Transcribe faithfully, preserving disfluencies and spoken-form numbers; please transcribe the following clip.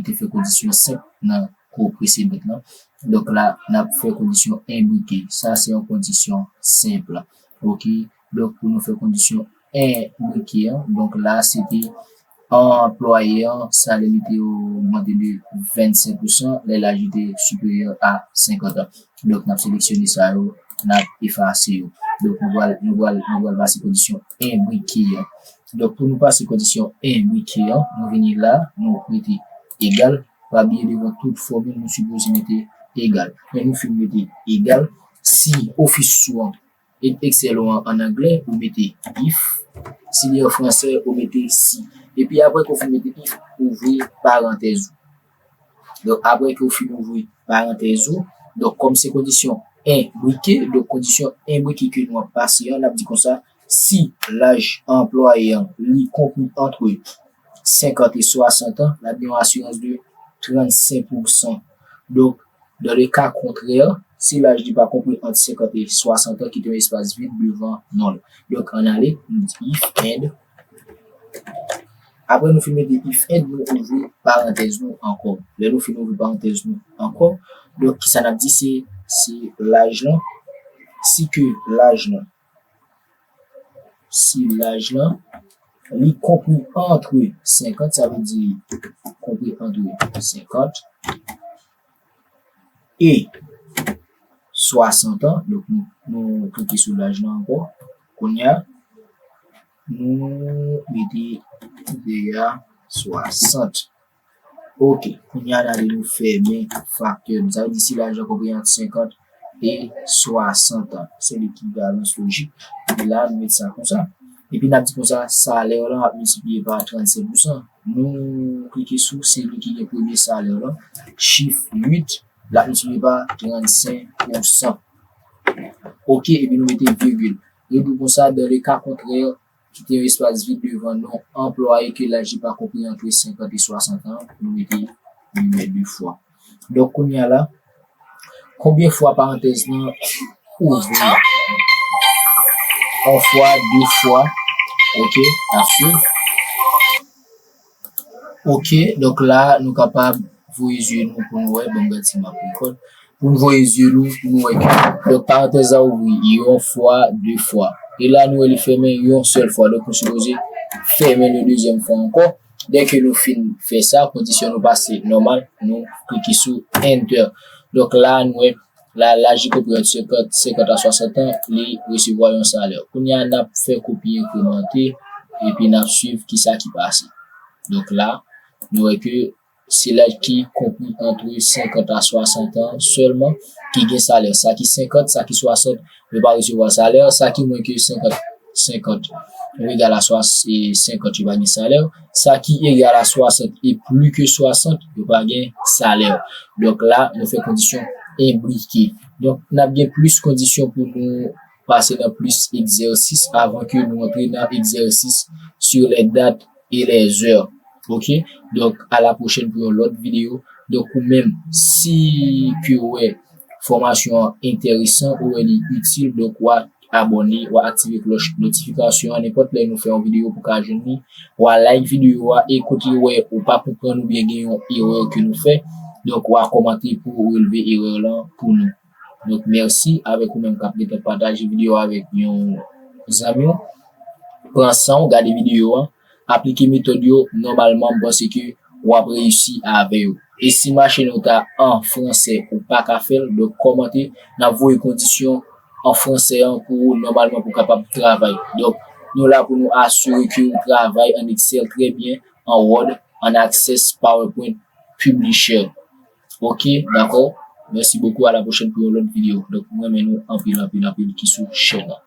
te fè kondisyon senp nan kou presedan lan. Donk la, n ap fè kondisyon enbrike. Sa se yon kondisyon senp. Oke. Donk pou nou fè kondisyon enbrike an, donk la se te anplwaye an, salè li te ogmante de vennsenk pousan, lè laj li te siperyè a senkant an. Donk n ap seleksyone sa yo, n ap efase yo. Donk nou pral, nou pral, nou pral pase kondisyon enbrike an. Donk pou nou pase kondisyon enbrike an, nou vini la, nou mete egal. Pa bliye devan tout fòmil nou sipoze mete egal. Men nou fin mete egal. Si ofis sou an, Excel ou an, an anglè, ou mete if. Si li an fransè, ou mete si. Epi apre ke w fin mete if, ouvri parantèz ou. Donk apre ke w fin ouvri parantèz ou, donk kòm se kondisyon enbrike, donk kondisyon enbrike ke nou ap pase an, n ap di konsa, si laj anplwaye an li konpri antre senkant e swasant an, n ap gen yon asirans de trannsenk pousan. Donk, dans le cas contraire, si laj li pa konpri ant senkant e swasant an, kite yon espas vid devan non l. Donk ann ale, nou di if and. Apre nou fin mete if and, nou ouvri parantèz nou ankò. Lè nou fin ouvri parantèz nou ankò, donk kisa n ap di se, se laj lan, si ke laj lan, si laj lan, li konpri antre senkant, sa vle di konpri antre senkant e swasant an. Donk nou, nou klike sou laj lan ankò. Kounye a, nou mete de a swasant. Oke, kounye a n ale nou fèmen faktè nou. Sa vle di si laj lan konpri ant senkant e swasant an. Se lekivalans lojik. Epi la, nou mete sa konsa. Epi n ap di konsa, salè lan ap miltipliye pa trannsenk pousan. Nou klike sou se li ki gen premye salè lan. Chif uit, l ap miltipliye pa trannsenk pousan. Oke, epi nou mete virgil. Yo di w konsa, dans le cas contraire, kite yon espas vid devan non anplwaye ke laj li pa konpri antre senkant e swasant an, nou mete limyè de fwa. Donk, kounye a la, konbyen fwa parantèz lan ouvri? Yon fwa, de fwa. Oke, n ap swiv. Oke, donk la, nou kapab voye zye nou pou nou wè, ban m gad si m ap rekòd. Pou n voye zye nou, pou nou wè ke, donk, parantèz la ouvri yon fwa, de fwa. E la, nou wè li fèmen yon sèl fwa. Donk, nou sipoze fèmen yon dezyèm fwa ankò. Dèke nou fin fè sa, kondisyon nou pase nòmal, nou klike sou Enter. Donk la, nou wè, la, laj li konpri ant senkant, senkant a swasant an, li resevwa yon salè. Kounye a, n ap fè kopi enkremante, epi n ap swiv kisa ki pase. Donk la, nou wè ke se laj ki konpri antre senkant a swasant an sèlman ki gen salè. Sa ki senkant, sa ki swasant, yo pa resevwa salè. Sa ki mwens ke senkant, senkant ou egal a swa-, e, senkant, yo pa gen salè. Sa ki egal a swasant e plis ke swasant, yo pa gen salè. Donk la, nou fè kondisyon enbrike. Donk, n ap gen plis kondisyon pou nou pase nan plis egzèsis avan ke nou antre nan egzèsis sur les dates et les heures. Oke? Donk, à la prochaine pou yon lòt videyo. Donk, ou menm, si ke w wè fòmasyon an enteresan, ou wè li itil, donk, w a abòne, w a aktive klòch notifikasyon an. Nenpòt lè nou fè yon videyo, pou ka jwenn li, w a like videyo a, e kote w wè ou pa konprann oubyen gen yon erè ke nou fè, donk, w a kòmante pou relve erè lan pou nou. Donk, mèsi avèk ou menm k ap gentan pataje videyo a avèk yon zanmi w. Pran san w, gade videyo a, aplike metòd yo, nòmalman, m panse ke w ap reyisi avè yo. E si machin ou ta an fransè, ou pa ka fè l, donk kòmante, n ap voye kondisyon an fransè an pou ou, nòmalman, pou w kapab travay. Donk, nou la pou nou asire ke ou travay an Excel trè byen, an Word, an Access, PowerPoint, Publisher. Oke, dakò? Mèsi bokou, à la prochaine pou yon lòt videyo. Donk, mwen renmen nou anpil, anpil, anpil ki sou chèn nan.